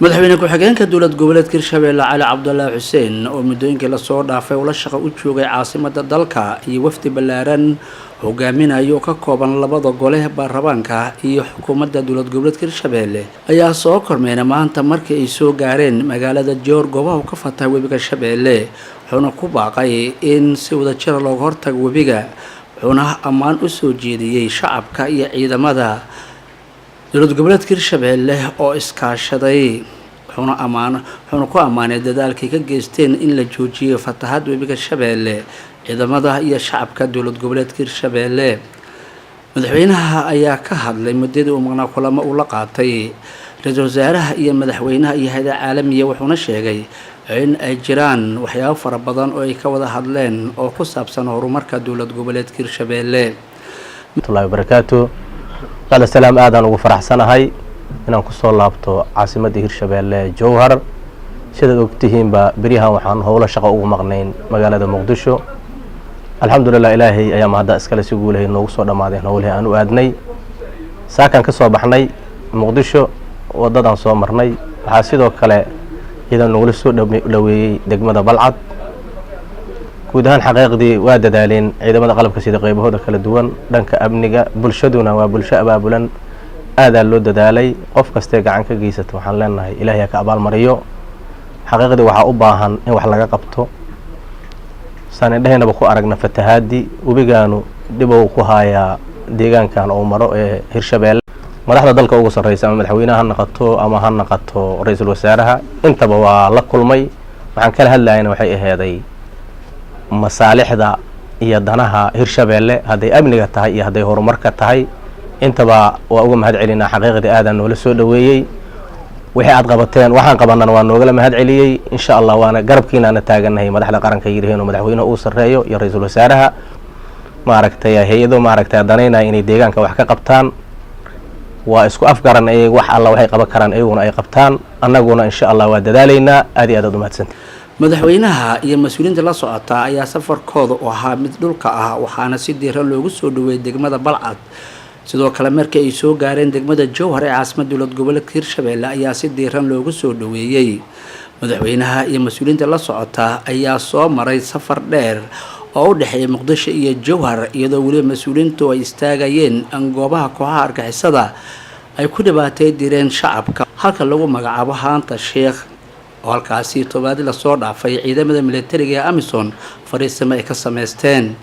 Madaxweyne ku-xigeenka dowlad goboleedka Hirshabeelle, Cali Cabdulaahi Xuseen, oo muddooyinkii lasoo dhaafay ula shaqo u joogay caasimada dalka iyo wafdi ballaaran hogaaminayo oo ka kooban labada gole baarlamaanka iyo xukuumadda dowlad goboleedka Hirshabeelle, ayaa soo kormeena maanta markii ay soo gaareen magaalada Joor, goobaha uu ka fatahay webiga Shabeelle, wuxuuna ku baaqay in si wadajira looga hortago webiga, wuxuuna ammaan u soo jeediyey shacabka iyo ciidamada dowlad goboleedka Hirshabeelle oo iskaashaday, wuxuuna ammaan wuxuuna ku ammaanay dadaalkay ka geysteen in la joojiyo fatahad webiga Shabeelle ciidamada iyo shacabka dowlad goboleedka Hirshabeelle. Madaxweynaha ayaa ka hadlay muddadii uu maqnaa kulamo uu la qaatay ra-iisul wasaaraha iyo madaxweynaha iyo hay-ada caalamiya, wuxuuna sheegay in ay jiraan waxyaabo fara badan oo ay ka wada hadleen oo ku saabsan horumarka dowlad goboleedka Hirshabeelle. Warahmatullahi wabarakaatu. Bacda salaam, aadaan ugu faraxsanahay inaan kusoo laabto caasimadda Hirshabeelle, Jowhar. Sidaad ogtihiinba, beryahan waxaan howlo shaqo ugu maqnayn magaalada Muqdisho. Alxamdulilah, Ilaahay ayaa mahadda iskale, si guulahay noogu soo dhammaadeen howlihii aan u aadnay. Saakaan ka soo baxnay Muqdisho, waddadaan soo marnay waxaa sidoo kale ciidan nagula soo dhoweeyey degmada Balcad. Guud ahaan, xaqiiqdii waa dadaaleen ciidamada qalabka sida qeybahooda kala duwan dhanka amniga, bulshaduna waa bulsho abaabulan. Aadaa loo dadaalay. Qof kastee gacan ka geysata waxaan leenahay Ilahay ha ka abaalmariyo. Xaqiiqdii waxaa u baahan in wax laga qabto. Saan indhehaynaba ku aragna, fatahaadii webigaanu dhibow ku haayaa deegaankan uu maro ee Hirshabeelle. Madaxda dalka ugu sarreysa, ama madaxweynaha ha naqato ama ha naqato ra-iisul wasaaraha, intaba waa la kulmay. Waxaan kala hadlayana waxay aheeday masaalixda iyo danaha Hirshabeelle, hadday amniga tahay iyo hadday horumarka tahay intaba. Waa uga mahad celinaa. Xaqiiqdii aadaan noola soo dhoweeyey. Wixii aad qabateen, waxaan qabanana waa noogala mahad celiyey. Insha Allah waana garabkiinaana taagannahay, madaxda qaranka yiraheen oo madaxweynuhu uu sarreeyo iyo ra-iisul wasaaraha. Maaragtay, hay-ado maaragtay danaynaya inay deegaanka wax ka qabtaan waa isku afgaran ay wax alla waxay qaban karaan iyaguna ay qabtaan, annaguna insha Allah waa dadaalaynaa. Aad iyo aad aad umahadsantay. Madaxweynaha iyo mas-uuliyiinta la socota ayaa safarkooda u ahaa mid dhulka ah, waxaana si diiran loogu soo dhaweeyey degmada Balcad. Sidoo kale, markii ay soo gaareen degmada Jowhar ee caasimada dowlad goboleedka Hirshabeelle ayaa si diiran loogu soo dhaweeyey. Madaxweynaha iyo mas-uuliyiinta la socota ayaa soo maray safar dheer oo u dhexeeya Muqdisho iyo Jowhar, iyadoo weliba mas-uuliyiintu ay istaagayeen goobaha kooxaha argixisada ay ku dhibaatay direen shacabka, halka lagu magacaabo Haanta Sheekh, oo halkaasi tobaadii lasoo dhaafay ciidamada militariga ee AMISOM fariisimo ay ka sameysteen.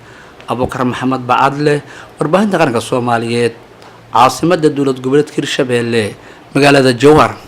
Abuukar Maxamed Bacadle, warbaahinta qaranka Soomaaliyeed, caasimada dowlad goboleedka Hirshabeelle, magaalada Jowhar.